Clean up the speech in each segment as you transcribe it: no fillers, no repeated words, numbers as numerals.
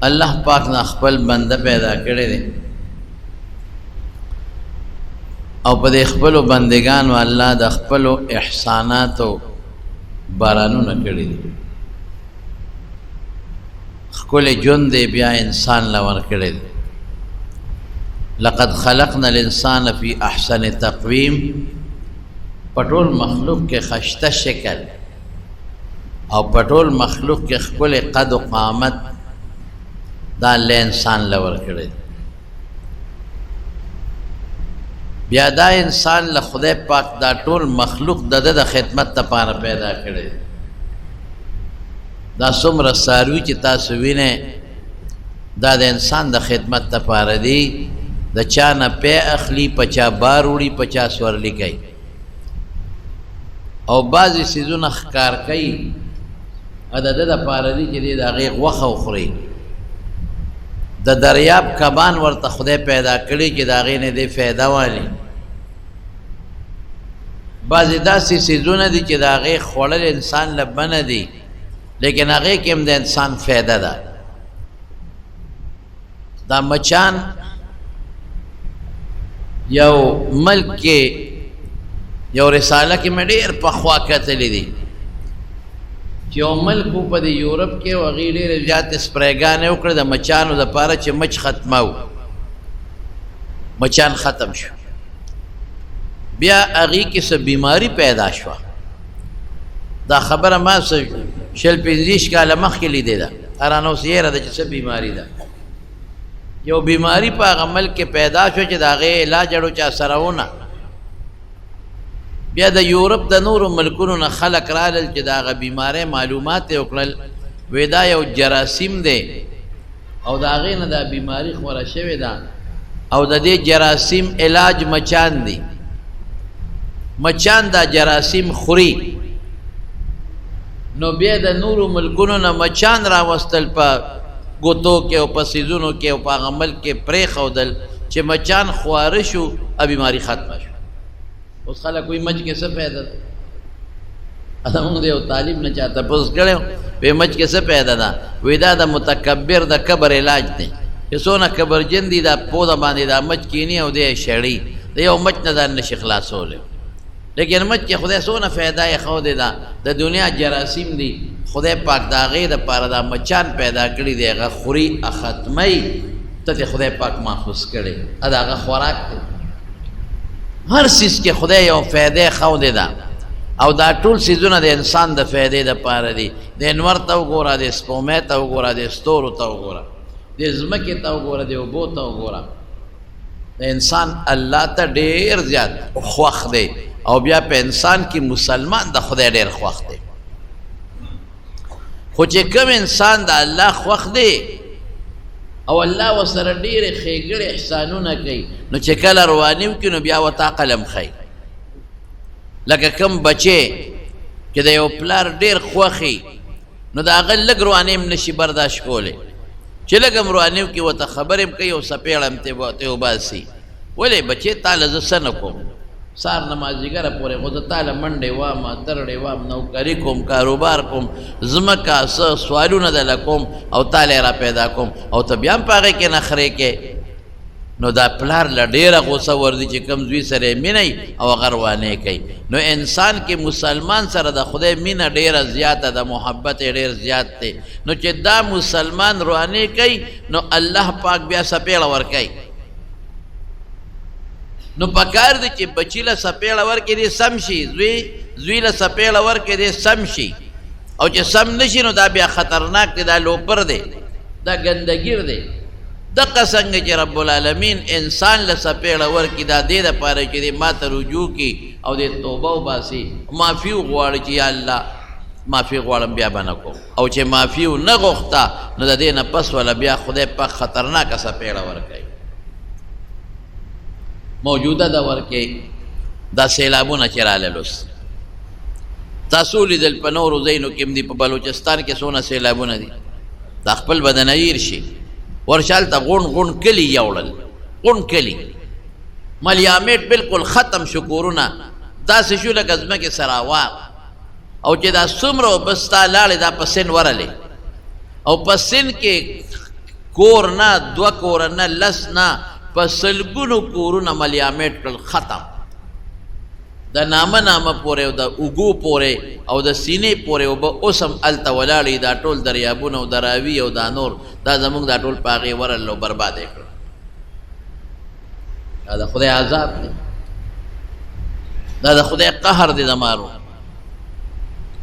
الله پاک نه خپل بنده پیدا کړی دی او په دې خپلو بندگانو الله د خپلو احساناتو بارانونه کړي دي. ښکلی ژوند دی بیا انسان له ورکړی دی. لقد خلقنا الانسان فی احسن تقویم، په ټول مخلوق کې خشته شکل او په ټول مخلوق کې ښکلی قد و قامت دا الله انسان له ورکړی دی. بیا دا انسان له خدای پاک دا ټول مخلوق د ده د خدمت لپاره پیدا کړی. دا څومره څاروي چې تاسو وینئ دا د انسان د خدمت لپاره دي. د چا نه پی اخلي، په چا بار وړي، په چا سورلي کوي، او بعضې څیزونه ښکار کوي د ده دپاره دي چې دی د هغې غوښه وخوري. د دریاب کبان ورته خدای پیدا کړي چې د هغې نه دی فایده والي. بعضې داسې څیزونه دي چې د هغې خوړل انسان له بنه دي، لیکن هغې کې هم د انسان فایده ده. دا مچان یو ملک کې یو رساله کې مې ډېر پخوا کتلي دي چې یو ملک و په دې یورپ کې، او هغې ډېرې زیاتې سپریګانې وکړې د مچانو دپاره چې مچ ختمو. مچان ختم شو. بیا هغې کې څه بیماري پیدا شوه. دا خبره ما څه 20 25 کاله مخکې لیدې ده، رانه اوس یې ده چې څه بیماري ده. یو بیماری په هغه ملک کې پیدا شو چې د هغې علاج اړو چا سره ونه. بیا د یورپ د نورو ملکونو نه خلک رالل چې د هغه بیمارۍ معلومات یې وکړل، وی دا یو جراثیم دی او د هغې نه دا بیماري خوره شوې ده، او د دې جراثیم علاج مچان دي. مچان دا جراثیم خوري. نو بیا د نورو ملکونو نه مچان راوستل په ګوتو کې او په څیزونو کې او په هغه ملک کې پرېښودل چې مچان خواره شو او بیماري ختمه شو. اوس خلک وایي مچ کې څه فایده ده؟ زموږ د یو طالب نه چا تپوس کړی وی مچ کې څه فایده ده؟ وی دا د متکبر د کبر علاج دی چې څونه کبرجن دي دا پوزه باندې دا مچ کینی او دی شړي، د یو مچ نه ځان نشي خلاصولی. لیکن مچ کې خدای څونه فایده یې ښودې ده. د دنیا جراثیم دي، خدای پاک د هغې دپاره دا مچان پیدا کړي دي، هغه خوري ختموي، ته دې خدای پاک محفوظ کړي، دا د هغه خوراک دی. هر څیز کې خدای یو فایده ښودې ده، او دا ټول څیزونه د انسان د فایدې دپاره دي. د انور ته وګوره، د سپومې ته وګوره، د ستورو ته وګوره، د ځمکې ته وګوره، د اوبو ته وګوره. د انسان الله ته ډېر زیات خوښ دی، او بیا په انسان کې مسلمان د خدای ډېر خوښ دی. خو چې کوم انسان د الله خوښ دی او الله ورسره ډېرې ښېګړې احسانونه کوي، نو چې کله رواني وکړي نو بیا ورته عقل هم ښیي. لکه کوم بچی چې د یو پلار ډېر خوښي، نو د هغه لږ رواني هم نشي برداشت کولی، چې لږ هم رواني وکړي ورته خبرې هم کوي او څپېړه هم ترې وباسي. ولې بچې تا له زه څه نه کوم، سهار نه مازدیګره پورې خو زه تا له منډې وام، ترړې وام، نوکري کوم، کاروبار کوم، ځمکه څه سوالونه درله کوم او تا له یې را پیدا کوم، او ته بیا هم په هغې کې نخرې کوې. نو دا پلار له ډېره غوسه ورځي چې کوم زوی سره یې مینه وي او هغه روانې کوي. نو انسان کې مسلمان سره د خدای مینه ډېره زیاته ده، محبت یې ډېر زیات دی. نو چې دا مسلمان روانې کوي نو الله پاک بیا څپېړه ورکوي. نو پکار دی چې بچی له څپېړه ورکړي دې سم شي، زوی له څپېړه ورکړي دې سم شي، او چې سم نه شي نو دا بیا خطرناک دی، دا لوپر دی، دا ګندګیر دی. دقه څنګه چې رب العالمین انسان له څپېړه ورکړي دا دې دپاره چې دې ما ته رجوع کړي او دې توبه وباسي، معافي وغواړي چې یا الله معافي غواړم بیا به نه کوم، او چې معافي ونه غوښته نو د دې نه پس وله بیا خدای پاک خطرناکه څپېړه ورکوي. موجوده دور کې دا سیلابونه چې رالل، اوس تاسو لیدل په نورو ځایونو کې هم دي، په بلوچستان کې څونه سیلابونه دي، دا خپل بدن هیر شي ورشه هلته غونډ غونډ کلي یوړل، غونډ کلي ملیامیټ بالکل ختم شو، کورونه داسې شو لکه ځمکې سراوار. او چې دا څومره اوبه ستا لاړې دا په سند ورلې، او په سند کې کور نه، دوه کوره نه، لس نه، په سلګونو کورونه ملیامیټ کړل، ختم. د نامه نامه پورې او د اوږو پورې او د سینې پورې اوبه اوس هم هلته ولاړې، دا ټول دریابونه او د راوي او دا نور دا زموږ دا ټول په هغې ورغلل او برباد یې کړل. دا د خدای عذاب دی، دا د خدای قهر دی. د مارو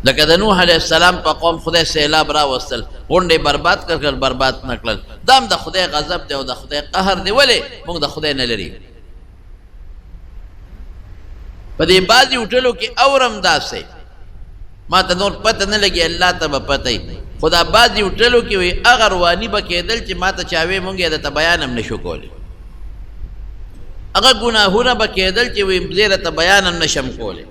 لکه د نوح علیه السلام په قوم خدای سیلاب راوستل، غونډې برباد کړل، برباد نه کړل. دا هم د خدای غضب دی او د خدای قهر دی. ولې موږ د خدای نه لري؟ په دې بعضې هوټلو کې اورم داسې، ما ته نور پته نه لګي، الله ته به پته وي، خو دا بعضې هوټلو کې وي هغه رواني به کېدل چې ما ته چا وې مونږ یې درته بیان هم نشو کولی، هغه ګناهونه به کېدل چې وي زه یې درته بیان هم نشم کولی،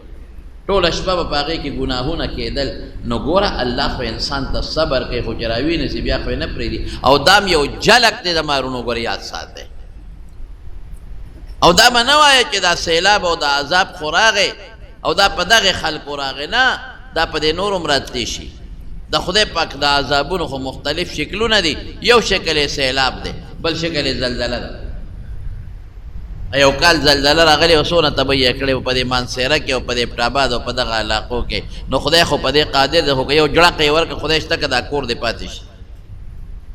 ټوله شپه به په هغې کې ګناهونه کېدل. نو ګوره الله خو انسان ته صبر کوي، خو چې راوینسي بیا خو یې نه پرېږدي. او دا هم یو جلک دی د مارونو، ګوره یاد ساتئ. او دا به نه وایه چې دا سیلاب او دا عذاب خو راغی او دا په دغې خلکو راغی، نه، دا په دې نورو هم راتلی شي. د خدای پاک د عذابونو خو مختلف شکلونه دي، یو شکل یې سیلاب دی، بل شکل یې زلزله ده. یو کال زلزله راغلې وه، څونه تباهي یې کړې وه په دې مانسیره کې او په دې ایبټ آباد او په دغه علاقو کې. نو خدای خو په دې قادر دی، خو که یو جړق یې ورکړ، خدای شته که دا کور دې پاتې شي.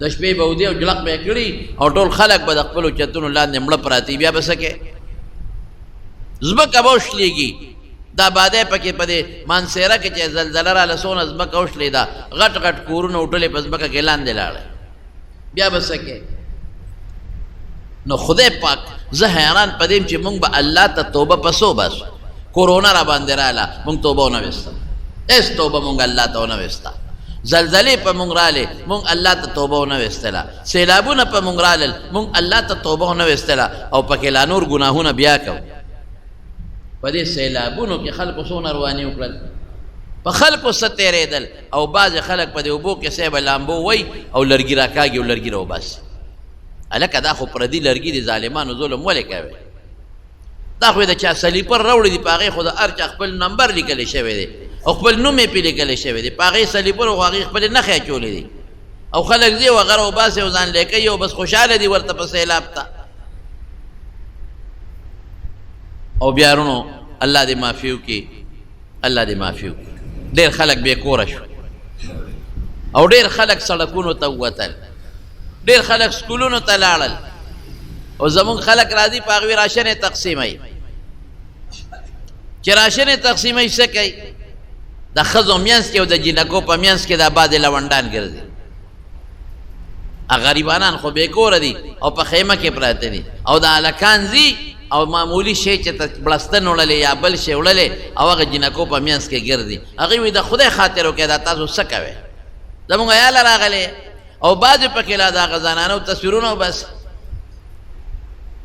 د شپې به ودی او جړق به یې کړي او ټول خلک به د خپلو چتونو لاندې مړه پراته وي، بیا به څه کوې؟ ځمکه به وشلېږي. د آبادۍ پکې په دې مانسیره کې چې زلزله راله، څونه ځمکه وشلېده، غټ غټ کورونه هوټلې په ځمکه کې لاندې لاړې، بیا به څه کوې؟ نو خدای پاک زه حیران په دې چې مونږ به الله ته توبه په څه وباسو. کورونا را باندې راله، مونږ توبه ونه ویسته، هېڅ توبه مونږ الله ته ونه ویسته. زلزلې په مونږ رالې، مونږ الله ته توبه ونه ویستله. سیلابونه په مونږ رالل، مونږ الله ته توبه ونه ویستله، او پکې لا نور ګناهونه بیا کوو. په دې سیلابونو کې خلکو څونه رواني وکړل، په خلکو څه تېرېدل، او بعضې خلک په دې اوبو کې صاحب لامبو وایي او لرګي راکاږي او لرګي راوباسي. هلکه دا خو پردي لرګي دي، ظالمانو ظلم ولې کوي؟ دا خو یې د چا سلیپر راوړي دي، په هغې خو د هر چا خپل نمبر لیکل شوی دی او خپل نوم یې پرې لیکل شوی دی، په هغې سلیپر خو هغې خپلې نښې اچولې دي، او خلک ځي او هغه راوباسي او ځان لیکوي او بس خوشحاله دي ورته په سیلاب ته. او بیا وروڼو الله دې معافي وکړي، الله دې معافي وکړي. ډېر خلک بې کوره شو او ډېر خلک سړکونو ته ووتل، ډېر خلک سکولونو ته لاړل، او زمونږ خلک راځي په هغوی راشن یې تقسیموي. چې راشن یې تقسیموي څه کوي؟ د ښځو مینځ کې او د جینکو په مینځ کې دا بعضې لونډان ګرځي. غریبانان خو بې کوره دي او په خیمه کې پراته دي، او د هلکان ځي او معمولي شی چې ته بړستن وړلې یا بل شی وړلې او هغه جینکو په مینځ کې ګرځي. هغوی وایي د خدای خاطر وکړئ، دا تاسو څه کوئ؟ زموږ عیاله راغلې، او بعضې پکې لا د هغه زنانو تصویرونه وباسي.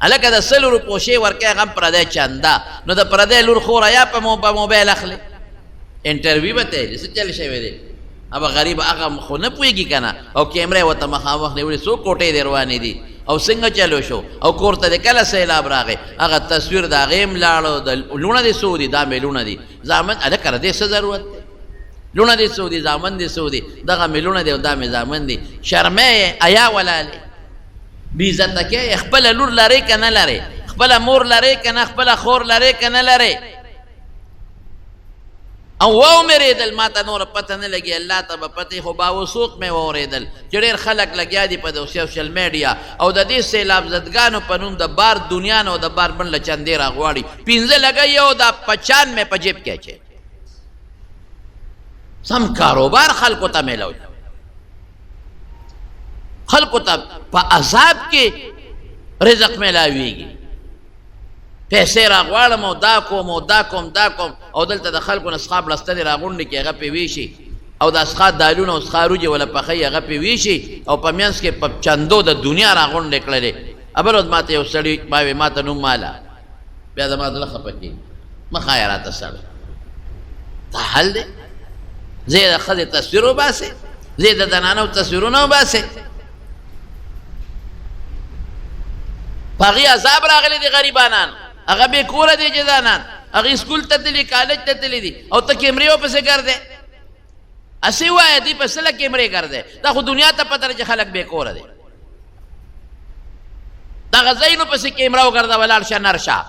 هلکه د 100 روپو شی ورکوې، هغه هم پردی چنده، نو د پردی لور خور یا په موبایل اخلي، انټرویو به ته څه چل شوی دی؟ هغه غریب هغه خو نه پوهېږي که نه، او کیمره یې ورته مخامخ نیولې، څو کوټې دې روانې دي او څنګه چلو شو او کور ته دې کله سیلاب راغی، هغه تصویر د هغې هم لاړو. د لوڼه دې څو دي؟ دا مې لوڼه دي، زامن. هلکه د دې څه ضرورت دی؟ لوڼه دې څو دي؟ زامن دې څو دي؟ دغه مې لوڼه دي او دا مې زامن دي. شرمې یې حیا ولالې، بې عزته کې. خپله لور لرې که نه لرې؟ خپله مور لرې که نه؟ خپله خور لرې که نه لرې؟ او واورېدل، ما ته نوره پته نه لګي، الله ته به پته، خو باوثوق مې واورېدل چې ډېر خلک لګیا دي په سوشل میډیا او د دې سیلاب زدګانو په نوم د بار دنیا نه او د بار بن له چندې راغواړي، 5 لګوي او دا پچان مې په جیب کې اچوي. سم کاروبار خلکو ته میلاوي، خلکو ته په عذاب کې رزق میلاویږي. پیسې راغواړم او دا کوم او دا کوم دا کوم، او دلته د خلکو نه سخا بړستنې راغونډې کړي، هغه پرې ویشي، او د سخا دالونه او سخا روجې وله پخوي، هغه پرې ویشي، او په منځ کې په چندو د دنیا راغونډې کړلې. بل ورځ ماته یو سړي ما وی ماته نوم ماله، بیا زما زړه خفه کېږي، مه ښایه راته سړی، دا حل دی؟ زه د ښځې تصویر وباسې، زه د زنانو تصویرونه وباسې، په هغې عذاب راغلی دی. غریبانان هغه بې کوره دي، چې ځانان هغې سکول ته تللي، کالج ته تللي دي، او ته کیمرې ورپسې ګرځې. هسې ووایه دوی په څه له کیمرې ګرځې؟ دا خو دنیا ته پته ده چې خلک بې کوره دي. دغه ځایونو پسې کیمره وګرځه، ولاړ شه، نر شه،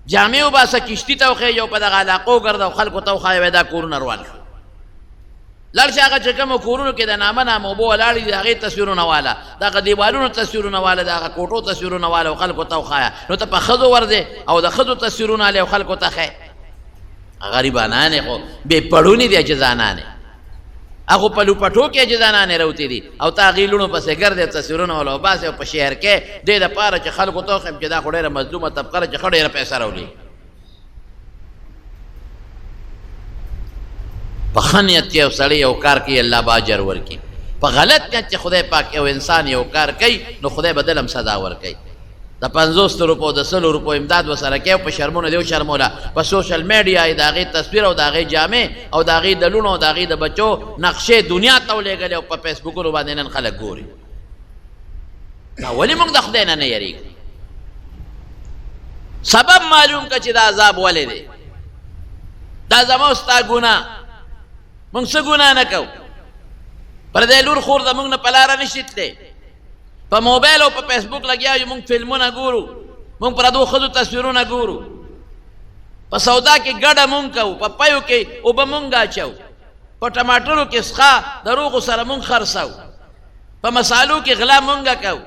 جامې وباسه، کشتي ته وخېژه او په دغه علاقو وګرځه او خلکو ته وښایه، وایه دا کورونه روان شو. لاړ شه هغه چې کومو کورونو کې د نامه نامه اوبه ولاړې دي، د هغې تصویرونه واله، د هغه دیوالونو تصویرونه واله، د هغه کوټو تصویرونه واله او خلکو ته وښایه. نو ته په ښځو ورځې او د ښځو تصویرونه الې او خلکو ته ښیې. غریبانانې خو بې پړونې دي چې ځانانې، هغو په لوپټو کې چې ځانانې راوتي دي او ته هغې لوڼو پسې ګرځې، تصویرونه وله وباسې او په شهر کې دې دپاره چې خلکو ته وښیم چې دا خو ډېره مظلومه طبقه ده چې ښه ډېره پیسه راولي. په ښه نیت چې یو سړی یو کار کوي الله به اجر ورکړي، په غلط نیت چې خدای پاک یو انسان یو کار کوي نو خدای به دلم سزا ورکوي. د 50 روپو د 100 روپو امداد ورسره کوي او په شرمونو دې وشرموله، په سوشل میډیا یې د هغې تصویر او د هغې جامې او د هغې د لوڼو او د هغې د بچو نقشې دنیا ته ولېږلې او په فیسبوکونو باندې نن خلک ګوري. دا ولې موږ د خدای نه نه یریږو؟ سبب معلوم که چې دا عذاب ولې دی. دا زما او ستا ګناه، موږ څه ګناه نه کوو. پردی لور خور زموږ نه په لاره نشي تللی، په موبایل او په فیسبوک لګیا یو، موږ فلمونه ګورو، موږ پردو ښځو تصویرونه ګورو، په سودا کې ګډه مونږ کوو، په پیو کې اوبه مونږ اچوو، په ټماټرو کې سخا د روغو سره مونږ خرڅوو، په مسالو کې غلا مونږ کوو،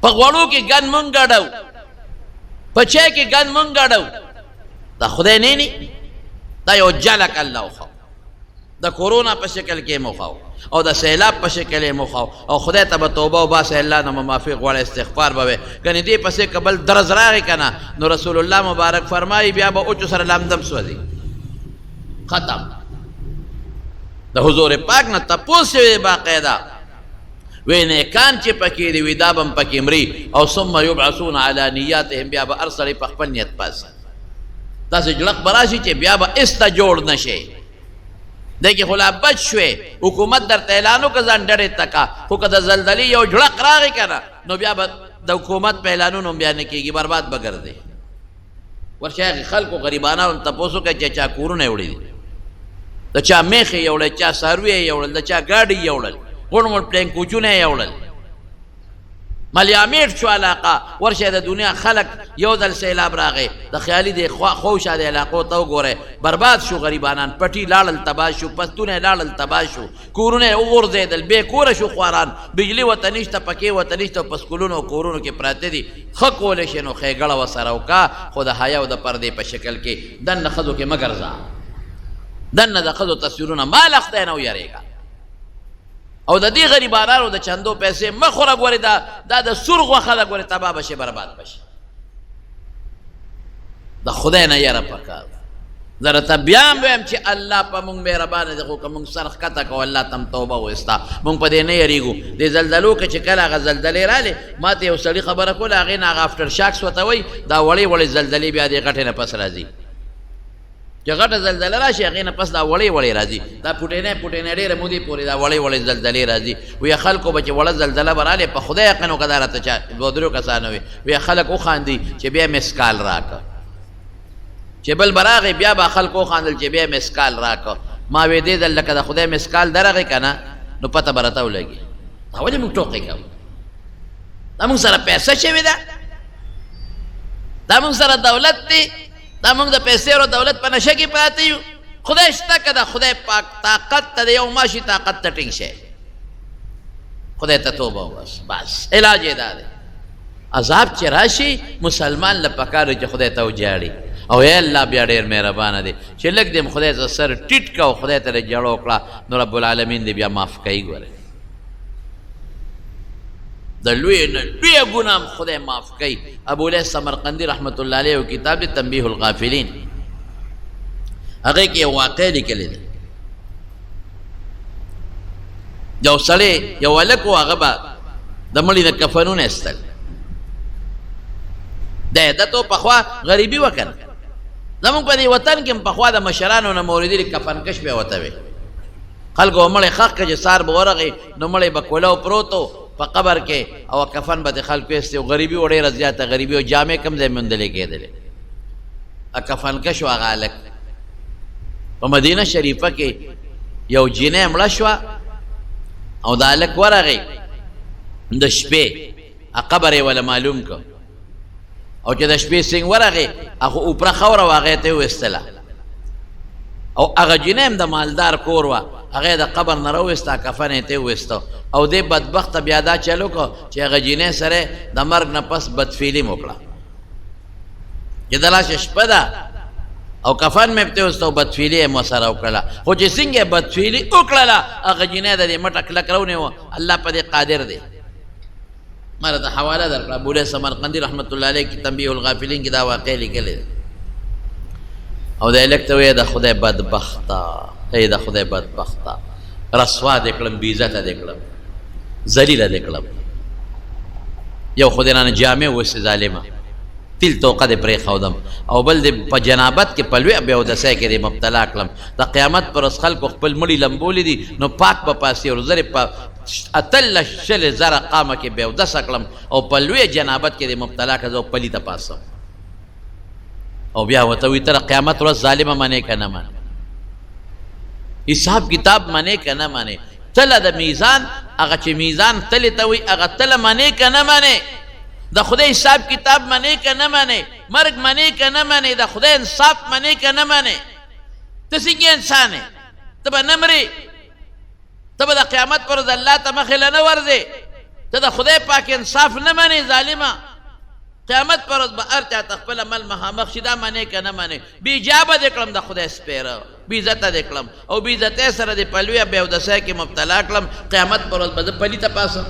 په غوړو کې ګن مونږ ګډو، په چای کې ګن مونږ ګډو. دا خدای نه ني، دا یو جلک الله وخو، د کورونا په شکل کې مخاو او د سیلاب په شکل یې مخاو، او خدای ته به توبه وباسه، الله نه معافي غواړه، استغفار به وې. کنې دې پسې که بل درز راغی که نه، نو رسول الله مبارک فرمایي بیا به اوچو سره لمدم سوځي، ختم. د حضور پاک نه تپوس شوی باقاعده، وی نیکان چې پکې دي وی دا به هم پکې مري، او ثم یبعثون علی نیاتهم، بیا به هر سړی په خپل نیت پاڅي. داسې جړق به راشي چې بیا به هېڅ ته جوړ نه شي. دې کې خو لا بچ شوې، حکومت درته اعلان وکړ ځان ډډې ته کا، خو که د زلزلې یو جړق راغی که نه، نو بیا به د حکومت په اعلانونو هم بیا نه کېږي، برباد به ګرځې. ورشه هغې خلکو غریبانو تپوس وکړه چې چا کورونه یې وړي دي، د چا میخې یې وړل، چا څاروي یې وړل، د چا ګاډي یې وړل، غوڼ غوڼ پلین کوچونه یې وړل، ملیامیټ شو علاقه. ورشه د دنیا خلک یو ځل سیلاب راغی، د خیالي د خوشا د علاقو ته وګوره، برباد شو غریبانان، پټي لاړل تباه شو، پستونه لاړل تباه شو، کورونه یې وغورځېدل، بې کوره شو خواران، بجلي ورته نشته، پکې ورته نشته، په سکولونو او کورونو کې پراته دي. ښه کولی شې نو ښېګړه ورسره وکړه، خو د حیا او د پردې په شکل کې دننه ښځو کې مه ګرځه، دننه د ښځو تصویرونه مه له خدای نه ویرېږه، او د دې غریبانانو د چندو پیسې مه خوره. ګورې دا د سور غوښه ده، ګورې تباه به شي، برباد به شي. د خدای نه یره پکار. زه درته بیا هم وایم چې الله په موږ مهربانه دی، خو که موږ سر ښکته کړو الله ته هم توبه وایسته، موږ په دې نه یریږو. دې زلزلو کې چې کله هغه زلزلې رالې، ما ته یو سړي خبره کوله، هغې نه هغه افټر شاکس ورته وایي، دا وړې وړې زلزلې بیا دې غټې نه پس راځي، چې غټه زلزله راشي هغې نه پس دا وړې وړې راځي، دا پوټینې پوټینې ډېره مودې پورې دا وړې وړې زلزلې راځي. وی خلکو به چې وړه زلزله به رالې، په خدای یقین وکړه دا راته چا دوه درېو کسانو وي، وی خلک وخاندي چې بیا مسکال راکړه، چې بل به راغی بیا به خلکو وخاندل چې بیا مسکال راکړه. ما وې دې ځل لکه د خدای مسکال درغی که نه نو پته به راته ولګي. دا ولې موږ ټوقې کوو؟ دا موږ سره پیسه شوې ده، دا موږ سره دولت دی، دا موږ د پیسې او دولت په نشه کې پراته یو. خدای شته که د خدای پاک طاقت ته د یو ماشي طاقت ته ټینګ شي، خدای ته توبه وباسه، بس علاج یې دا دی. عذاب چې راشي مسلمان له پکار چې خدای ته وژاړي، او ای الله بیا ډېر مهربانه دی چې لږ دې خدای ته سر ټیټ کړه او خدای ته دې ژړا وکړه، نو رب العالمین دې بیا معاف کوي. ګوره د لوی نه لویه ګناه هم خدای معاف کوي. ابو لیث سمرقندي رحمت الله علیه یو کتاب دی تنبیه الغافلین، هغې کې یو واقع لیکلی دی. یو سړی یو هلک و، هغه به د مړي نه کفنونه ایستل. د عادت و، پخوا غریبي وه که نه، زموږ په دې وطن کې هم پخوا د مشرانو نه مو اورېدلي کفنکش به ورته وي. خلکو به مړی ښخ کړ، چې سهار به ورغی نو مړی به کولو پروت و په قبر کې، او کفن به ترې خلکو ایستی و. غریبي وه ډېره زیاته غریبي وه، جامې کوم ځای موندلې کېدلې. کفنکش و هغه هلک. په مدینه شریفه کې یو جینۍ مړه شوه، او دا هلک ورغی د شپې، قبر یې وله معلوم کړ، او چې د شپې څنګه ورغی هغه اوپره خاوره وه، هغه یې ته وویستله، او هغه جینۍ هم د مالدار کور وه، هغه یې د قبر نه راوویسته، کفن یې ته وویسته. او دې بدبخته بیا دا چل وکړ چې هغه جینۍ سره د مرګ نه پس بدفعلي هم وکړه، چې د راشه شپه ده او کفن مې پرې وویسته او بدفعلي یې مو سره وکړله. خو چې څنګه یې بدفعلي وکړله، هغه جینۍ د دې مټه کلک راونیوه. الله په دې قادر دی. ما راته حواله درکړه، ابو سمرقندي رحمت الله علیه کې تنبیه الغافلین کې دا واقع لیکلی دی. او د هلک ته وایي د خدای بدبخته، ای د خدای بدبخته، رسوا دې کړم، بې عزته دې کړم، ذلیله دې کړم، یو خو دې رانه جامې وویستې ظالمه، تیل توقه دې پرېښودم، او بل دې په جنابت کې په لویه بېودسۍ کې دې مبتلا کړم. د قیامت پر ورځ خلکو خپل مړي لمبولي دي، نو پاک به پاسي او زه دې په 18 شل زره قامه کې بېودسه کړم او په لوی جنابت کې دې مبتلا کړم، زه پلیته پاسم. او بیا ورته وایي ته د قیامت ورځ ظالمه منې که نه منې، حساب کتاب منې که نه منې، تله د میزان هغه چې میزان تلې ته وایي هغه تله منې که نه منې، د خدای حساب کتاب منې که نه منې، مرګ منې که نه منې، د خدای انصاف منې که نه منې، ته څنګه انسان یې؟ ته به نه مرې، ته به د قیامت پر ورځ الله ته مخې له نه ورځې، ته د خدای پاک انصاف نه منې ظالمه. قیامت پر ورځ به هر چا ته خپل عمل مخامخ شي، دا منې که نه منې. بې حجابه دې کړم، د خدای سپېره بې عزته دې کړم، او بې عزتۍ سره دې په لویه بېودسۍ کې مبتلا کړم، قیامت پر ورځ به زه پلیته پاسم.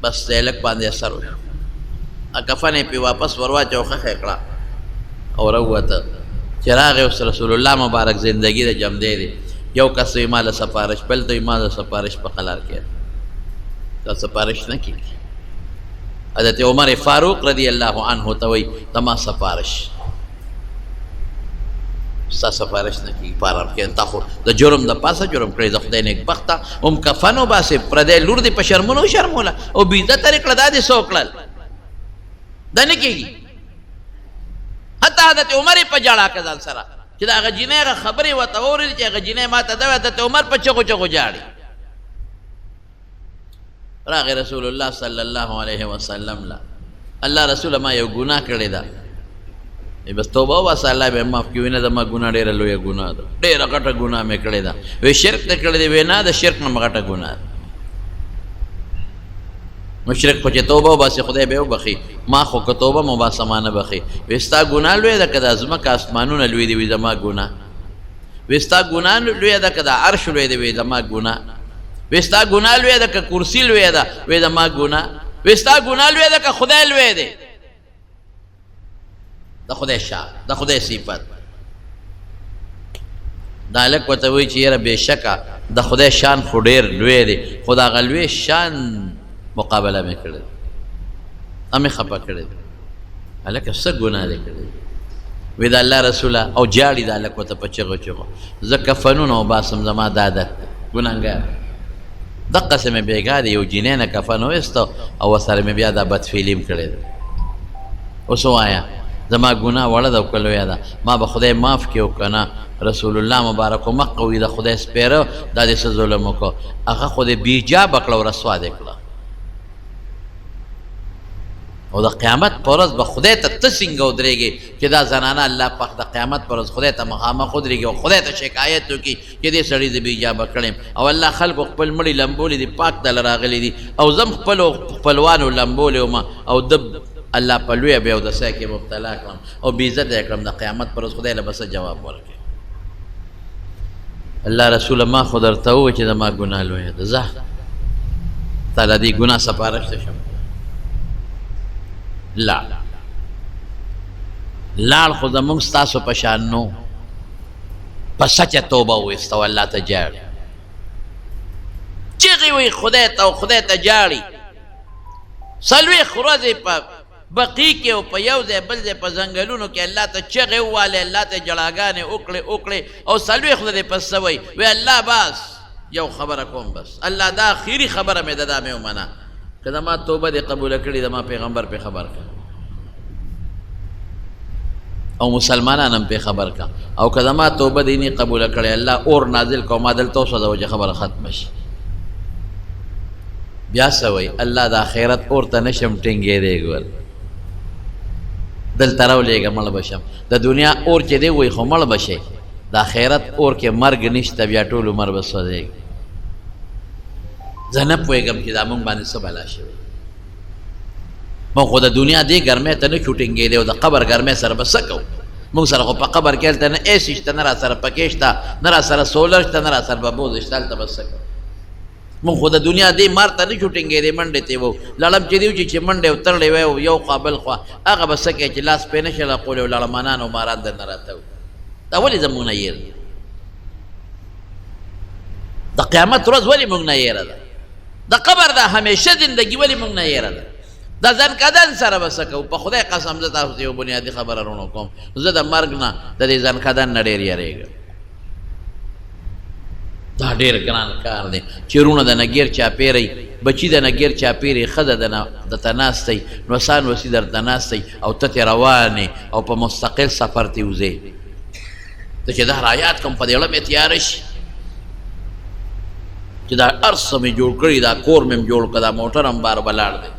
بس د هلک باندې اثر وشو، کفن یې پرې واپس ورواچو، ښخه یې کړه او راووته. چې راغی اوس رسول الله مبارک زندګي د جمدی دی، یو کس وایي ما له سفارش، بل ته وایي ما له سفارش په قلار کې، دا سفارش نه کېږي. حضرت عمر فاروق رضی الله عنه ته وایي زما سفارش، ستا سفارش نه کېږي، په آرام کښېنه، تا خو د جرم د پاسه جرم کړی، د خدای نېکبخته هم کفن وباسې، پردی لور دې په شرمونو وشرموله او بې عزته دې کړه، دا دې څه وکړل؟ دا نه کېږي. حتی حضرت عمر یې په ژړا کړه ځان سره، چې د هغه جینۍ هغه خبرې ورته واورېدې چې هغه جینۍ ما ته دا وایي، حضرت عمر په چغو چغو ژاړي. راغی رسول الله صلی الله علیه وسلم له، الله رسول ما یو ګناه کړې ده، بس توبه وباسه الله به معاف کړي. وایي نه، زما ګناه ډېره لویه ګناه ده، ډېره غټه ګناه مې کړې ده. وایي شرک دې کړی دی؟ وایي نه، د شرک نه غټه ګناه ده. مشرک خو چې توبه وباسي خدای به یې وبخښي، ما خو که توبه مو باسه ما نه بخښي. وایي ستا ګناه لویه ده که دا ځمکه اسمانونه لوی دي؟ وایي زما ګناه. وایي ستا ګناه لویه ده که دا عرش لوی دی؟ وایي زما ګناه. وایي ستا ګناه لویه ده که کرسي لویه ده؟ وایي زما ګناه. وایي ستا ګناه لویه ده که خدای لوی دی؟ د خدای شان، د خدای صفت. دا هلک ورته وایي چې یاره بېشکه د خدای شان خو ډېر لوی دی، خو د هغه لوی شان مقابله مې کړې ده، مې خفه کړې ده. هلکه څه ګناه دې کړې؟ وی د الله رسوله، او جاړي دا هلک ورته په چغو چغو، زه کفنونه وباسم، زما دا عادت دی، ګناهګار دقسې مې بېګا د یو جینۍ نه کفن وویسته او ورسره مې بیا دا بدفعلي هم کړې ده. اوس ووایه زما ګناه وړه ده او که لویه ده؟ ما به خدای معاف کړي او که نه؟ رسول الله مبارک مقه وي د خدای سپېره، دا دې څه ظلم وکړو؟ هغه خو دې بېجابه کړه او رسوا دې کړه. او د قیامت پر ورځ به خدای ته ته څنګه ودرېږې چې دا زنانه الله پاک د قیامت پر ورځ خدای ته مخامخ ودرېږي او خدای ته شکایت وکړي چې دې سړي زه بې حجابه کړی یم، او الله خلکو خپل مړي لمبولي دي، پاک ته راغلي دي، او زه هم خپلو خپلوانو لمبولی وم، او ده الله په لویه بېودسۍ کې مبتلا کړم او بې عزته یې کړم، د قیامت پر ورځ خدای له به څه جواب ورکړي؟ الله رسوله ما خو درته وویل چې زما ګناه لویه ده، ځه تا له دې ګناه سفارش ته شم. لاړ لاړ، خو زمونږ ستاسو په شان نو په سچه توبه وویسته او الله ته ژاړي، چیغې وایي خدای ته او خدای ته ژاړي. 40 ورځې په بقیع کې او په یو ځای بل ځای په ځنګلونو کې الله ته چغې ووالې، الله ته ژړاګانې وکړې وکړې، او 40 ورځې پس څه وایي؟ وایي الله بس یو خبره کوم، بس الله دا اخري خبره مې ده، دا مې ومنه، که زما توبه دې قبوله کړې زما پیغمبر پې خبر کړه. او مسلمانان هم پرې خبر کا. او که زما توبه دې نه قبوله کړې، الله اور نازل کو، ما دلته وسوځوه چې خبره ختمه شي. بیا څه وایي؟ الله د آخرت اور ته نشم ټینګېدی، ګور دلته راولېږه مړ به شم. د دنیا اور چې دی وایي خو مړ به شې، د آخرت اور کې مرګ نشته، بیا ټول عمر به سوځېږي. زه نه پوهېږم چې دا موږ باندې څه بلا شوې. موږ خو د دنیا دې ګرمۍ ته نه شو ټینګېدی، او د قبر ګرمۍ سره به څه کوو؟ موږ سره خو په قبر کې هلته نه ایسي شته، نه را سره پکې شته، نه را سره سولر شته، نه را سره ببوز شته، هلته به څه کوو؟ موږ خو د دنیا دې مار ته نه شو ټینګېدی، منډې ته وو لړم چې دی چې منډې او ترړې وای او یو خوا بل خوا، هغه به څه کوې چې لاس پرې نه شي لقولی او لړمانان او ماران درنه راته وي. دا ولې زموږ نه یېره ده؟ د قیامت ورځ ولې موږ نه یېره ده؟ د قبر دا همیشه زندگی ولې موږ نه یېره ده؟ د ځنکدن سره به څه کوو؟ په خدای قسم زه تاسو ته یو بنیادي خبره رونو کوم، زه د مرګ نه د دې ځنکدن نه ډېر یېرېږم. دا ډېر ګران کار دی چې وروڼه د نه ګیر چاپېری، بچي د نه ګیر چاپېری، ښځه د نه درته ناسته وي، نوسان وسي درته ناسته وي، او ته ترې روان یې او په مستقل سفر ترې وځې. ته چې دا رایاد کړم په دې زړه مې تیاره شي چې دا هر څه مې جوړ کړي، دا کور مې هم جوړ کړ، دا موټر هم بار ولاړ دی،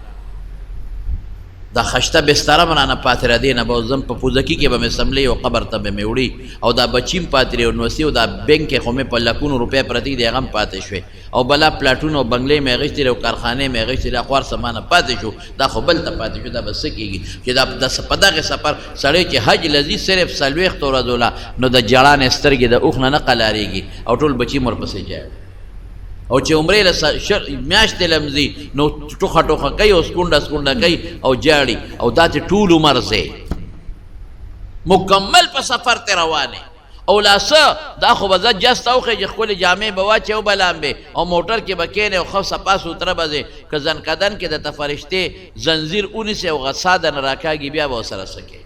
دا خشته بستره هم رانه پاتې ده، دې نه به ځم په پوزکي کې به مې څملې او قبر ته به مې وړي، او دا بچي هم پاتې دی او نوسي، او دا بینک کې خو مې په لکونو روپۍ پرتې دي، هغه هم پاتې شوې، او بلا پلاټونه او بنګلې مې اخیستې دي او کارخانې مې اخیستې دي، دا خو هر څه مانه پاتې شو، دا خو بل ته پاتې شو، دا به څه کېږي چې دا په دغه سفر سړی چې حج له ځي صرف څلوېښتو ورځو له، نو د ژړا نه سترګې د اوښ نه نه قلارېږي او ټول بچي هم ورپسې ژاړي. او چې عمرې له میاشتې لمځي نو ټوخه ټوخه کوي او سکونډه سکونډه کوي او ژاړي، او دا چې ټول عمر ځي مکمل په سفر ته روان یې. او لا څه، دا خو به ځه جس ته وخېژې، ښکلې جامې به واچوې او به لامبې او موټر کې به کښېنې او ښه صفا سوتره به ځې، که ځنکدن کې درته فرشتې زنځیر ونیسي او غصا درنه راکاږي، بیا به ورسره څه کوې؟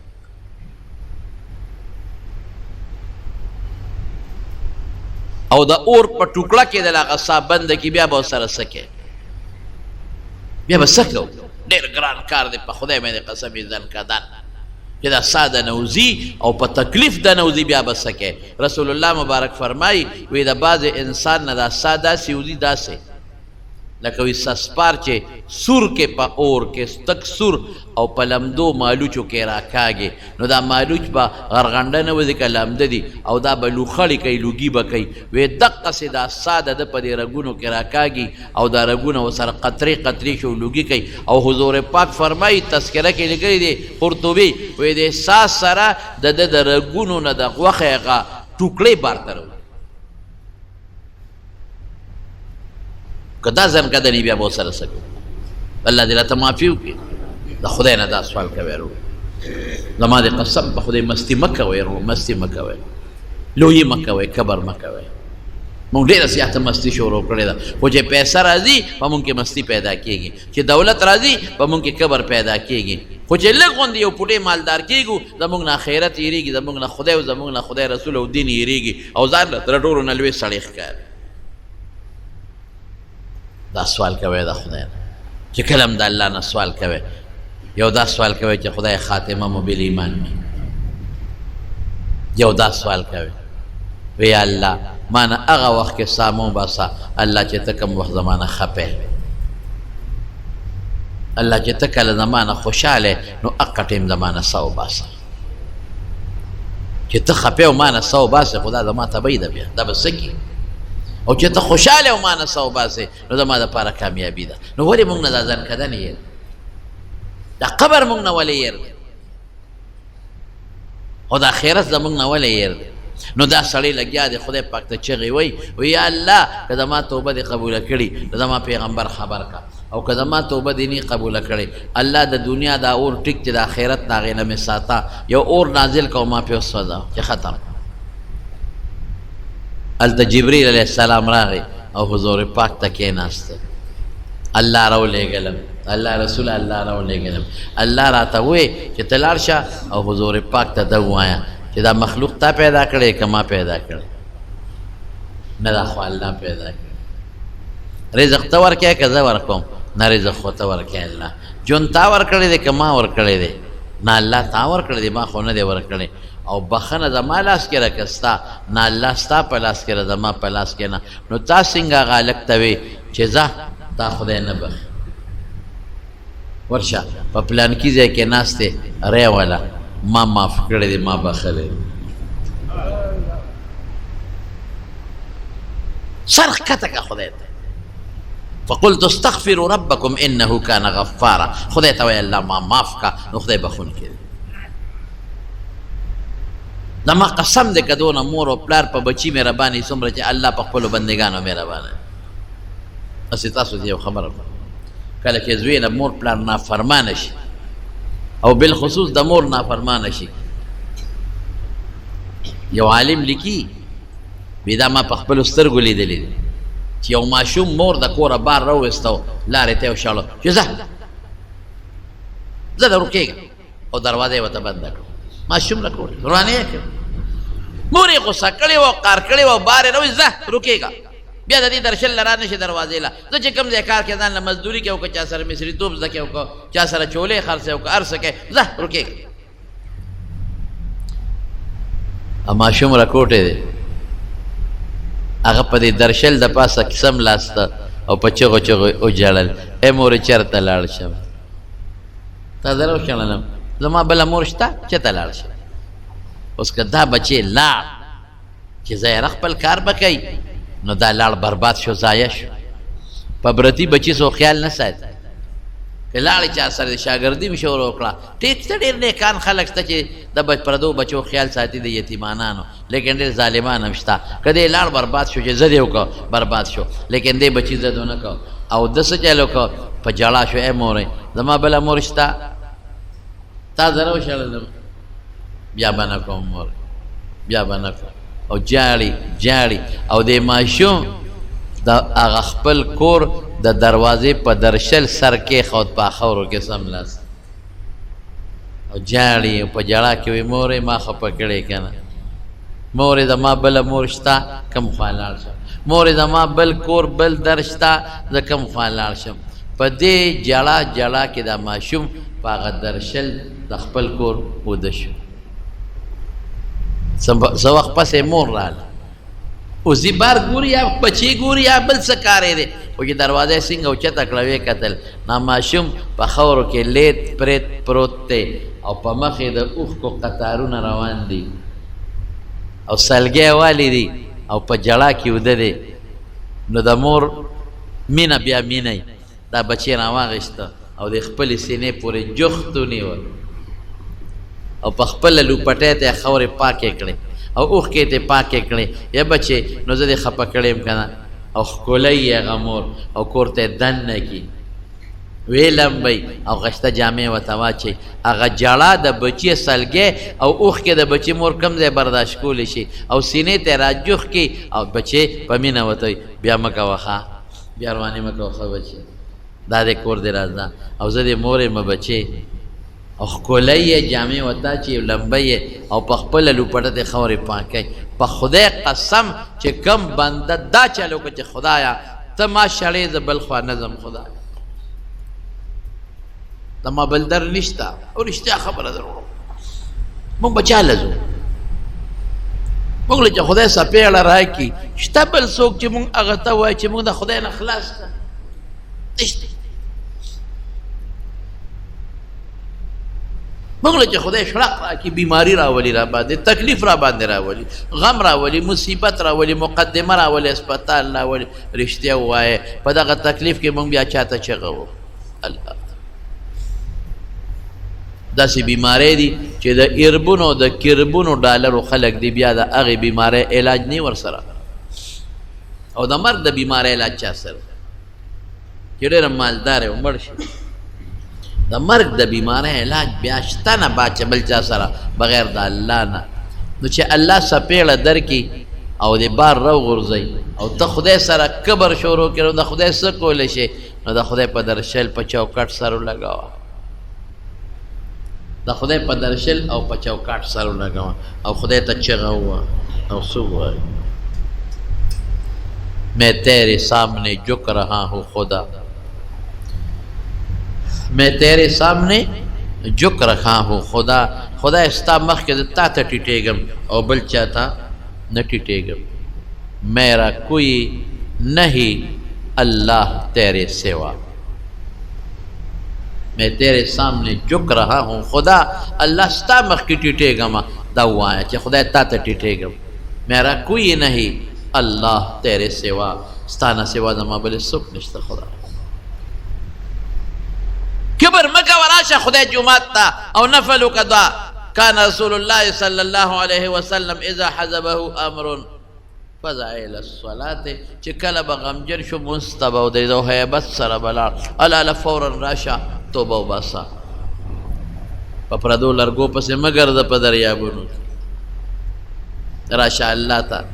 او د اور په ټوکړه کې د هغه ساه بنده کړي، بیا به ورسره څه کوې؟ بیا به څه کوو؟ ډېر ګران کار دی، په خدای باندې قسم یې ځنکدن چې دا ساه د نوځي او په تکلیف د نوځي، بیا به څه کوې؟ رسول الله مبارک فرمایي وی د بعضې انسان نه دا ساه داسې وځي، داسې لکه وی سسپار چې سور کې په اور کې ستک سور او په لمدو مالوچو کې راکاږي، نو دا مالوچ به غرغنډه نه وځي که لامده دي، او دا به لوخړې کوي، لوګي به کوي. وی دقسې دا ساه د ده په دې رګونو کې راکاږي او دا رګونه ورسره قطرې قطرې شي او لوګي کوي. او حضور پاک فرمایي، تذکره کې لیکلي دي قرطبي، وی دې ساه سره د ده د رګونو نه د غوښې هغه ټوکړې بار ته راوځي. که دا ځنکدنې بیا به ورسره څه کوو؟ الله دې راته معافي وکړي. د خدای نه دا سوال کوی ورور، زما دې قسم په خدای، مستي مه کوئ ورور، مستي مه کوئ، لویي مه کوئ، کبر مه کوئ. موږ ډېره زیاته مستي شروع کړې ده، خو چې پیسه راځي په موږ کې مستي پیدا کېږي، چې دولت راځي په موږ کې کبر پیدا کېږي، خو چې لږ غوندې یو پوټې مالدار کېږو، زموږ نه آخرت هېرېږي، زموږ نه خدای او زموږ نه خدای رسول او دین هېرېږي، او ځان له تر ټولو نه لوی سړی ښکاري. دا سوال کوي د خدای نه، چې کله هم د الله نه سوال کوي، یو دا سوال کوي چې خدای خاتمه مو بل ایمان وي، یو دا سوال کوي وی یا الله ما نه هغه وخت کې ساه مه وباسه الله چې ته کوم وخت زما نه خپه، الله چې ته کله زما نه خوشحاله نو هغه ټیم زما نه ساه وباسه، چې ته خپه او ما نه ساه وباسې خو دا زما تبعي ده، بیا دا به څه کړي؟ او چې ته خوشحاله او ما نه ساه وباسې نو زما دپاره کامیابي ده. نو ولې موږ نه دا ځنکدن یې دا قبر موږ نه ولې یې او دا آخرت زموږ نه ولې یې دی؟ نو دا سړی لګیا دی خدای پاک ته چغې وایي، وایي یا الله که زما توبه دې قبوله کړي نو زما پیغمبر خبر کا، او که زما توبه دې نه قبوله کړې الله د دنیا دا اور ټیک چې د آخرت د هغې نه مې ساته، یو اور نازل که او ما پرې وسوځوه چې ختم. هلته جبریل علیه السلام راغی او حضور پاک ته کېناسته، الله راولېږلم، الله رسول الله راولېږلم، الله راته ووایي چې ته لاړ شه او حضور پاک ته دا ووایه چې دا مخلوق تا پیدا کړی که ما پیدا کړی؟ نه، دا خو الله پیدا کړی. رزق ته ورکوې که زه ورکوم؟ نه، رزق خو ته ورکوې الله. ژوند تا ورکړی دی که ما ورکړی دی؟ نه، الله تا ورکړی دی، ما خو نه دی ورکړی. او بخښنه زما لاس کې ده که ستا؟ نه، الله ستا په لاس کې ده، زما په لاس کې نه. نو تا څنګه هغه هلک ته وې چې ځه تا خدای نه بخښي، ورشه په پلانکي ځای کې ناست دی ری والا، ما معاف کړی دی، ما بخښلی دی. سر ښکته که خدای ته. فقلت استغفروا ربکم انه کان غفارا، خدای ته وایه الله ما معاف کا، نو خدای بخښونکی دی. زما قسم دی که دونه مور او پلار په بچي مهرباني څومره چې الله په خپلو بندګانو مهربانه دی. هسې تاسو ته یو خبره کوم، کله چې زوی د مور پلار نافرمانه شي او بالخصوص د مور نافرمانه شي، یو عالم لیکي وی دا ما په خپلو سترګو لیدلي دي چې یو ماشوم مور د کوره بار راوویسته او لارې ته یې وشاړه چې ځه ځه د ورکېږه، او دروازه یې ورته بنده کړه. ماشوم له کوره روانې یې کړه، مور یې غوسه کړې وه او قار کړې وه او بار یې راوویست، ځه ورکېږه، بیا د دې درشل له را نه شي دروازې له، زه چې کوم ځای کار کوې ځان له مزدوري کوې او که چا سره مصریتوب زده کوې او که چا سره چولې خرڅوې او که هر څه کوې، ځه ورکېږه. ماشوم راکوټی دی، هغه په دې درشل د پاسه سم لاسته او په چغو چغو وژړل، ای مورې چېرته لاړ شم، تا زه راوشړلم، زما بله مور شته، چېرته لاړ شم؟ اوس که دا بچی لاړ چې ظاهره خپل کار به کوي، نو دا لاړ برباد شو، ضایع شو. په برتي بچي څو خیال نه ساتي، که لاړې چا سره د شاګردي هم شروع کړه، ټیک ته ډېر نیکان خلک شته چې د پردو بچو خیال ساتي، د یتیمانانو، لیکن ډېر ظالمان هم شته. که دی لاړ برباد شو، چې ضد یې وکړ برباد شو، لیکن دی بچي ضد ونه کړ او ده څه چل وکړ، په ژړا شو، ای مورې زما بله مور شته، تا زه راوشړلم، بیا به نه کوم مور، بیا به نه کوم. او جاړي جاړي، او د ماشوم د هغه خپل کور د دروازې په درشل سر کېښود، په خاورو کې سملاست او جاړي او په ژړا کې وایي مورې ما خفه کړې که نه، مورې زما بله مور شته کوم خوا لاړ شم، مورې زما بل کور بل در شته زه کوم خوا لاړ شم. په دې ژړا ژړا کې دا ماشوم په هغه درشل د خپل کور وده شو. څه وخت پس یې مور راغله، اوس ځي بار ګوري یا بچی ګوري یا بل څه کار یې دی، خو چې دروازه یې څنګه اوچته کړه ویې کتل، دا ماشوم په خاورو کې لیت پریت پروت دی او په مخ یې د اوښکو قطارونه روان دي او سلګی والي دي او په ژړا کې وده دی. نو د مور مینه بیا مینه دا بچی راواغېسته او د خپلې سینې پورې جوخت ونیوه او په خپله لوپټۍ ته یې خاورې پاکې کړې او اوښکې یې ترې پاکې کړې، یا بچې نو زه دې خفه کړی یم که نه، او ښکلوي یې هغه مور او کور ته یې دننه کړي، ویې لمبوي او غشته جامې ورته واچوي. هغه ژړا د بچي سلګی او اوښکې د بچي مور کوم ځای برداشت کولی شي او سینې ته یې راجوخ کړي او بچی په مینه ورته وایي بیا مه کوه ښه، بیا روانې مه کوه ښه بچی، دا دی کور دې راځه او زه دې مور یم بچې. او ښکلی یې جامې ورته اچوي او لمبوي یې او په خپله لوپټه ترې خاورې پاکوي. په خدای قسم چې کوم بنده دا چل وکړ چې خدایه ته ما شړې زه بل خوا نه ځم، خدایه زما بل در نشته. او رښتیا خبره ده وروڼو، موږ به چا له ځو؟ موږ له چې خدای څپېړه راکړي، شته بل څوک چې موږ هغه ته وایو چې موږ د خدای نه خلاص کړه؟ نشته. موږ له چې خدای شړق راکړي، بیماری راولي را باندې، تکلیف را باندې راولي، غم راولي، مصیبت راولي، مقدمه راولي، هسپتال راولي، رښتیا ووایه په دغه تکلیف کې موږ بیا چاته چغه وو؟ الله. داسې بیماری دي چې د اربونو د کربونو ډالرو خلک دي، بیا د هغې بیمارۍ علاج نه ورسره، او د مرګ د بیمارۍ علاج چا سره چې ډېر مالدار او مړ شي، د مرګ د بیمارۍ علاج بیا شته نه باچه بل چا سره بغیر د الله نه. نو چې الله څپېړه درکړي او د بار راوغورځوي او ته خدای سره کبر شروع کړې، نو د خدای څه کولی شي؟ نو د خدای په درشل په چوکاټ سر ولګوه، د خدای په درشل او په چوکاټ سر ولګوه او خدای ته چغه ووهه او څه ووایه، میں تیرے سامنے جھک رہا ہوں خدا، میں تیرے سامنے جھک رہا ہوں خدا، خدای ستا مخکې زه تا ته ټیټېږم او بل چا ته نه ټیټېږم. میرا کوئی نہیں الله تیرے سوا، میں تیرے سامنے جھک رہا ہوں خدا، الله ستا مخکې ټیټېږم. دا ووایه چې خدای تا ته ټیټېږم. میرا کوئی نہیں الله تیرے سوا، ستا نه سوا زما بل څوک نشته. خدا کبر مه کوه، راشه خدای جومات ته او نفل وکړه دعا. کان رسول الله صلی الله علیه وسلم اذا حزبه امر فزع الى الصلاة، چې کله به غمجن شو مونځ ته به ودرېده او هیبت سره به لاړ. الاله فورا راشه توبه وباسه، په پردو لرګو پسې مه ګرځه په دریابونو کې، راشه الله ته.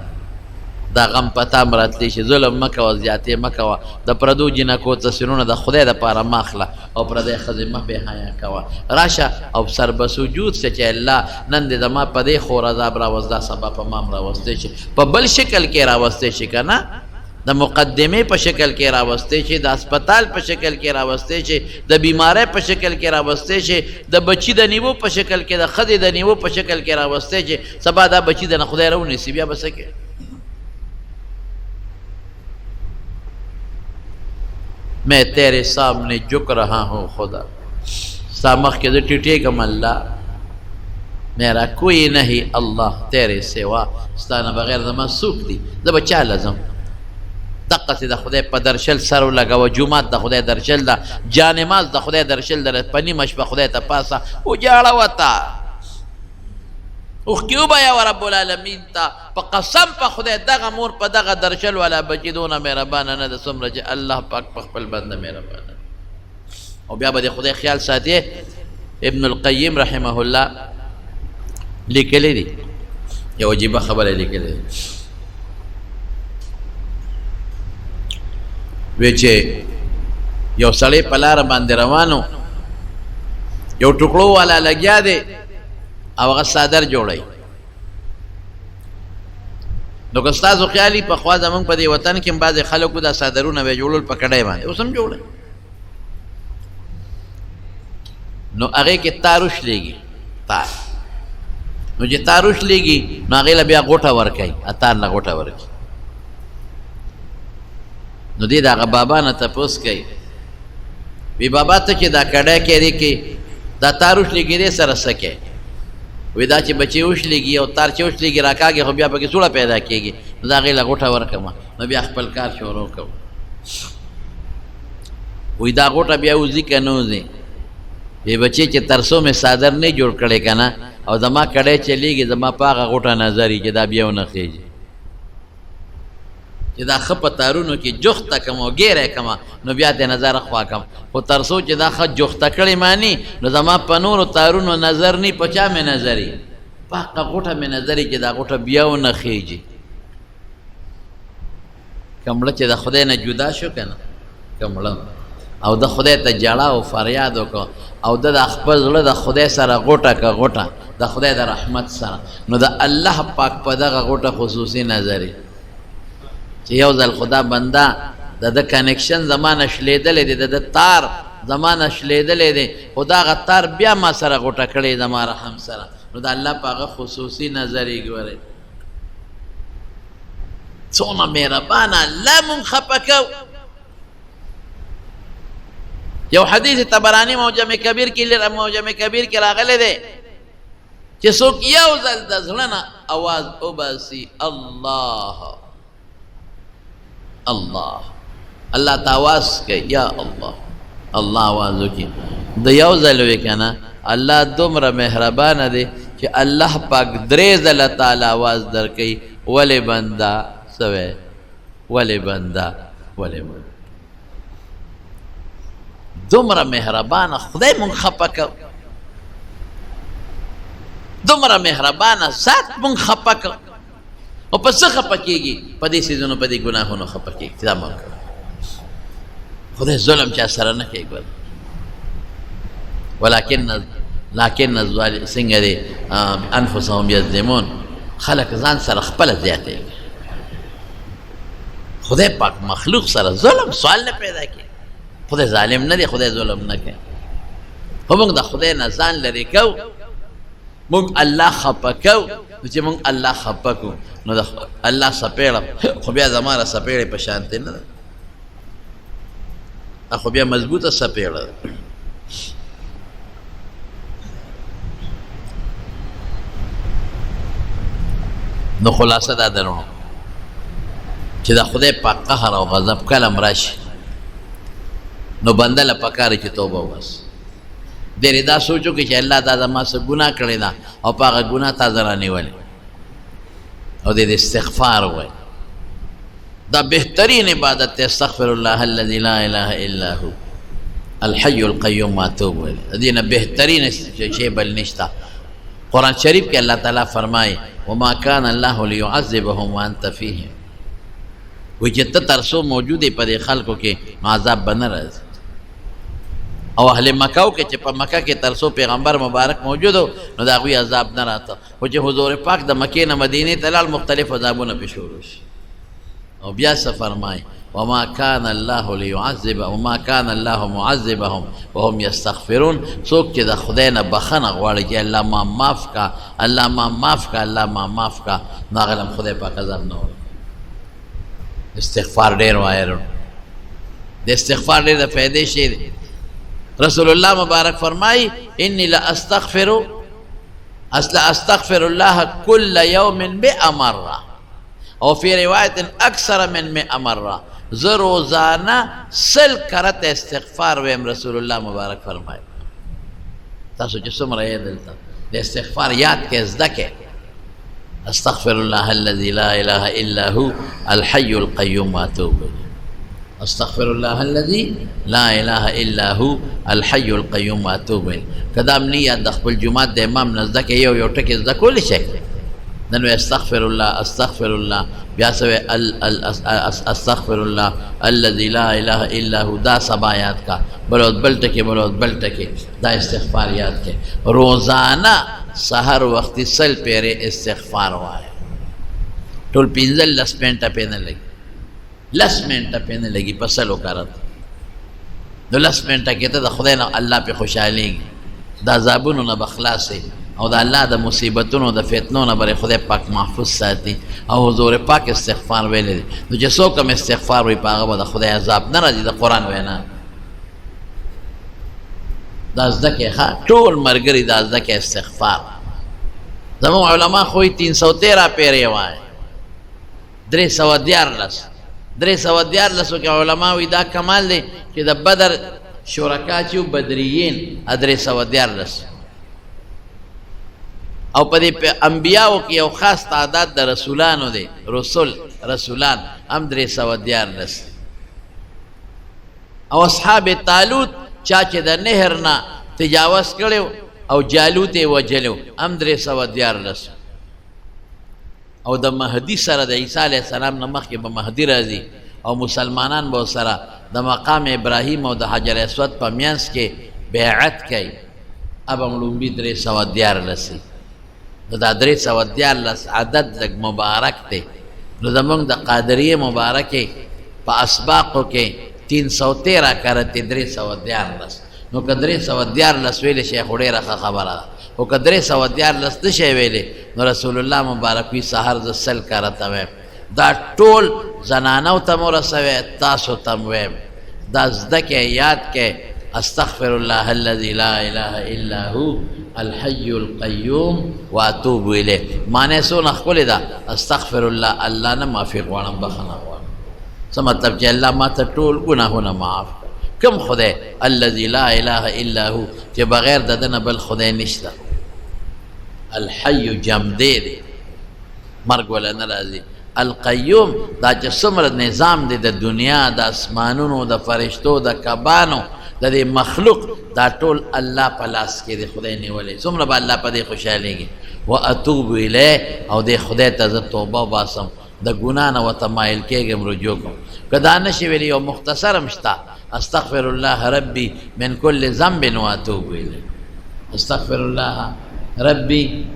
دا غم په تا هم راتلی شي، ظلم مه کوه، زیاتې مه کوه، د پردو جینکو تصویرونه د خدای دپاره مه اخله او پردی ښځې مه بې حیا کوه. راشه او سر به سجود شه چې الله نن دې زما په دې خور عذاب راوست، دا سبا په ما هم راوستی شي، په بل شکل کې راوستی شي که نه، د مقدمې په شکل کې راوستی شي، د هسپتال په شکل کې راوستی شي، د بیمارۍ په شکل کې راوستی شي، د بچي د نیوو په شکل کې، د ښځې د نیوو په شکل کې راوستی شي. سبا دا بچي د نه خدای راونیسي، بیا به څه کوې؟ میں تیرے سامنے جھک رہا ہوں خدا، ستا مخکې زه ټیټېږم الله، میرا کوئی نہیں الله تیرے سوا، ستا نه بغیر زما څوک دي، زه به چا له ځم؟ دقسې د خدای په درشل سر ولګوه، جومات د خدای درشل ده، جانماز د خدای درشل ده، په نیمه شپه خدای ته پاسه وجاړه وته، اوښکې وبهیوه رب العالمین ته. په قسم په خدای دغه مور په دغه درشل والا بچي دونه مهربانه نه ده څومره چې الله پاک په خپل بنده مهربانه ده. او بیا به د خدای خیال ساتي. ابن القیم رحمه الله لیکلی دی، یو عجیبه خبره لیکلې ده، وی چې یو سړی په لاره باندې روانو، یو ټوکړو والا لګیا دی او هغه څادر جوړوي. نو که ستاسو خیال وي، پخوا زموږ په دې وطن کې هم بعضې خلکو دا څادرونه به یې جوړول په کډۍ باندې، اوس هم جوړوي. نو هغې کې تار وشلېږي، تار، نو چې تار وشلېږي نو هغې له بیا غوټه ورکوي، تار له غوټه ورکوي. نو دې د هغه بابا نه تپوس کوي، وی بابا ته چې دا کډۍ کې دی کې دا تار وشلېږي دې سره څه کوې؟ وی دا چې بچی وشلېږي او تار چې وشلېږي راکاږي خو بیا پکې څوړه پیدا کېږي، نو د هغې له غوټه ورکړم، نو بیا خپل کار شروع کوم. وی دا غوټه بیا وځي که نه وځي؟ وی بچی چې تر څو مې څادر نه جوړ کړی که نه او زما کډۍ چلېږي، زما په هغه غوټه نظر وي چې دا بیا ونه خېژي، چې دا ښه په تارونو کې جوخته کم او ګیره کم، نو بیا ته نظر خوا کم. خو تر څو چې دا ښه جوخته کړې مانی، نو زما په نورو تارونو نظر نی، په چا مې نظر وي؟ په هغه غوټه مې نظر وي چې دا غوټه بیا ونه خېژي. که مړه چې د خدای نه جدا شو که نه، که مړه او د خدای ته ژړا او فریاد وکړ او د خپل زړه د خدای سره غوټه که غوټه د خدای د رحمت سره، نو د الله پاک په دغه غوټه خصوصي نظر وي چې یو ځل خدا بنده د ده کنکشن زما نه شلېدلی دی، د ده تار زما نه شلېدلی دی، خو دا هغه تار بیا ما سره غوټه کړی زما رحم سره، نو د الله په هغه خصوصي نظر یې ګورئ. څونه مهربانه الله مونږ خفه کوو. یو حدیث طبراني معجم کبیر کې، معجم کبیر کې راغلی دی چې څوک یو ځل د زړه نه اواز وباسي الله الله، الله ته اواز کوي یا الله، الله اواز وکړي، د یو ځل وي که نه، الله دومره مهربانه دی چې الله پاک درې ځله تعالی اواز درکوي، ولې بنده څه وایې، ولې بنده، ولې بنده. دومره مهربانه خدای مونږ خفه کو، دومره مهربانه ذات مونږ خفه کو، او په څه خفه کېږي؟ په دې څیزونو، په دې ګناهونو خفه کېږي. دا مونږ خدای ظلم چا سره نه کوي ګوره، ولكن لكن الظالم څنګه دی انفسهم یظلمون، خلک ځان سره خپله زیاتوي. خدای پاک مخلوق سره ظلم سوال نه پیدا کوي، خدای ظالم نه دی، خدای ظلم نه کوي، خو موږ د خدای نه ځان لرې کوو. مونږ الله خپه کوو، نو چې مونږ الله خپه کړو نو د الله څپېړه خو بیا زما د څپېړې په شانتې نه ده، خو بیا مضبوطه څپېړه ده. نو خلاصه دا درونو چې د خدای په قهر او غضب کله هم راشي نو بنده له پکار چې توبه وباسي. ډېر دا سوچ وکړي چې الله دا زما څه ګناه کړې ده او په هغه ګناه تا زه رانیولې، او دې استغفار ووایي. دا بهترین عبادت دی، استغفر الله الذي لا اله الا هو الحي القيوم واتوب الیه. د دې نه بهترین شی بل نشته. قرآن شریف کې الله تعالی فرمایي وما كان الله ليعذبهم وانت فيهم، وایي چې ته تر څو موجود یې په دې خلکو کې نو عذاب به نه راځي. او اهل مکه کې چې په مکه کې تر څو پیغمبر مبارک موجود نو د هغوی عذاب نه راته، خو چې حضور پاک د مکې نه مدینې ته لاړ مختلف عذابونه پرې شروع شي. او بیا څه فرمایي وما كان الله ليعذب وما كان الله معذبهم وهم يستغفرون. څوک چې د خدای نه بخښنه غواړي چې الله ما معاف کا، الله ما معاف کا، الله ما معاف کا، نو هغه له خدای پاک عذاب نه ورکوي. استغفار ډېر وایه وروڼو، د استغفار ډېر د فایدې شی دی. رسول الله مبارک فرمایي انی لاستغفر اصل استغفر الله كل يوم 100 مره، او فی روایت اکثر من 100 مره. زه روزانه 100 کرته استغفار وایم. رسول الله مبارک فرمایي تاسو چې څومره یې دلته د استغفار یاد کړئ، زده کړئ. استغفر الله الذي لا اله الا هو الحي القيوم واتوب الیه. استغفر الله الذي لا اله الا هو الحي القيوم واتوب الیه. که دا هم نه یاد د خپل جومات د امام نه زده کړئ، یو یو ټکی زده کولی شئ. نن وایي استغفر الله استغفر الله، بیا څه وایي استغفر الله الذي لا اله الا هو، دا سبا یاد کا، بل ورځ بل ټکی، بل ورځ بل ټکی، دا استغفار یاد کړئ. روزانه سحر وختي 100 پیرې استغفار وایه. ټول 15 منټه پې نه لګي، 10 منټه پې نه لګي په 100 کرته. نو 10 منټه کې ته د خدای نه الله پې خوشحالېږي، د عذابونو نه به خلاص یې او د الله د مصیبتونو د فتنو نه به خدای پاک محفوظ ساتي. او حضور پاک استغفار ویلی دی، نو چې څوک هم استغفار وایي په هغه به د خدای عذاب نه راځي. د قرآن وینا دا زده کړئ، ښه ټول ملګري دا زده کړئ استغفار. زموږ علما خو یې 313 پیرې وایي، 313 313 کې علما وایي دا کمال دی چې د بدر شرکا چې بدریین 313. او په دې انبیاو کې یو خاص تعداد د رسولانو دی، رسولان هم 313. او اصحاب طالوت چا چې د نهر نه تجاوز کړی او جالوت یې وژلی هم 313. او د مهدي سره د عیسی علیه السلام نه مخکې به مهدي راځي او مسلمانان به سره د مقام ابراهیم او د حجر اسود په منځ کې بیعت کوي، اب هم ړومبي 313. نو دا 313 عدد لږ مبارک دی. نو زمونږ د قادریې مبارکې په اسباقو کې 313 کرتې 313. نو که 313 ویلی شي خو ډېره ښه خبره ده، خو که 313 نه شی ویلی نو رسول الله مبارک وي سحر زه 100 کرته وایم. دا ټول زنانو ته مو رسوی، تاسو ته هم وایم، دا زده کړئ، یاد کړئ. استغفر الله الذي لا اله الا هو الحي القيوم واتوب الیه. معنی څونه ښکلې ده، استغفر الله، الله نه معافي غواړم، بخښنه غواړم. څه مطلب چې الله ما ته ټول ګناهونه معاف کړه. کوم خدای؟ الذي لا اله الا هو، چې بغیر د ده نه بل خدای نشته. الحي جمدی دی، مرګ وله نه راځي. القیوم دا چې څومره نظام دی د دنیا، د اسمانونو، د فرشتو، د کبانو، د دې مخلوق، دا ټول الله په لاس کې دی، خدای نیولی. څومره به الله په دې خوشحالېږي. واتوب الیه، او دې خدای ته زه توبه وباسم، د ګناه نه ورته مایل کېږم، رجوع کوم. که دا نه شي ویلی یو مختصر هم شته، استغفر الله ربي من كل ذنب واتوب الیه. استغفر الله ربي،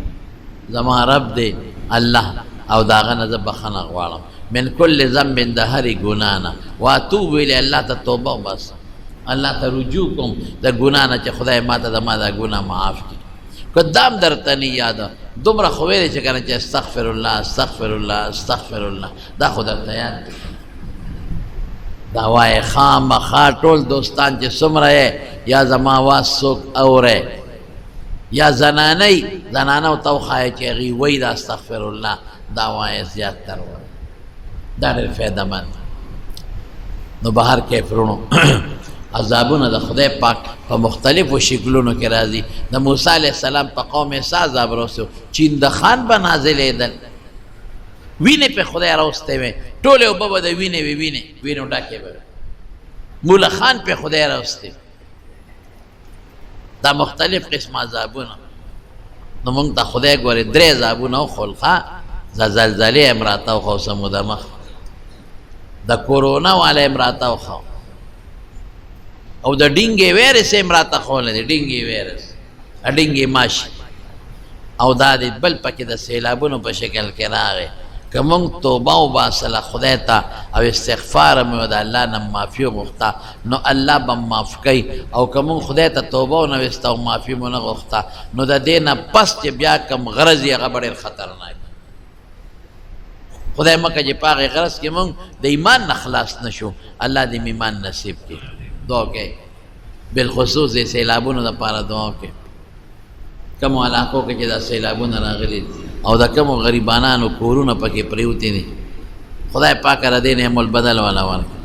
زما رب دی الله، او د هغه نه زه بخښنه غواړم، من كل ذنب، د هرې ګناه نه، واتوب الیه، الله ته توبه وباسم، الله ته رجوع کوم د ګناه نه چې خدای ما ته زما دا ګناه معاف کړي. که دام درته نه یاد، دومره خو ویلې چې کنه چې استغفر الله، استغفر الله، استغفر الله، دا خو درته یاد دی. دا وایې خامخا ټول دوستان چې څومره یې، یا زما واز څوک اورې یا زنانه، زنانو ته وښایه چې هغوی وایي دا استغفر الله، دا وایې زیات تر وایي، دا ډېر فایده مند. نو بهر کیف وروڼو، عذابونه د خدای پاک په مختلفو شکلونو کې راځي. د موسی علیه السلام په قوم یې څه عذاب راوستی؟ چیندخان به نازلېدل، وینې پې خدای راوستی وې، ټولې اوبه به د وینې وې، وینې وینو ډکې به وې. مولخان پې خدای راوستی. دا مختلف قسم عذابونه. نو موږ ته خدای ګورې درې عذابونه وښول، ښه د زلزلې هم راته وښو څه موده مخکې، د کورونا والا هم راته وښو، او د ډینګې ویروس هم راته ښوولی دی، ډینګې ویروس، ډینګې ماشي، او دا دی بل پکې د سیلابونو په شکل کې راغی. که موږ توبه وباسله خدای ته او استغفار مو د الله نه معافي وغوښته، نو الله به معاف کوي. او که موږ خدای ته توبه ونه ویسته او معافي مو نه غوښته، نو د دې نه پس چې بیا کوم غرض یې، هغه به ډېر خطرناک. خدای مه کړه چې په هغې غرض کې موږ د ایمان نه خلاص نه شو. الله دې ایمان نصیب کړي. دعا وکړئ، بالخصوص د سیلابونو دپاره دعا وکړئ. کومو علاقو کې چې دا سیلابونه راغلي او د کومو غریبانانو کورونه پکې پریوتي دي، خدای پاک را دې نعم البدل والا ورکړي.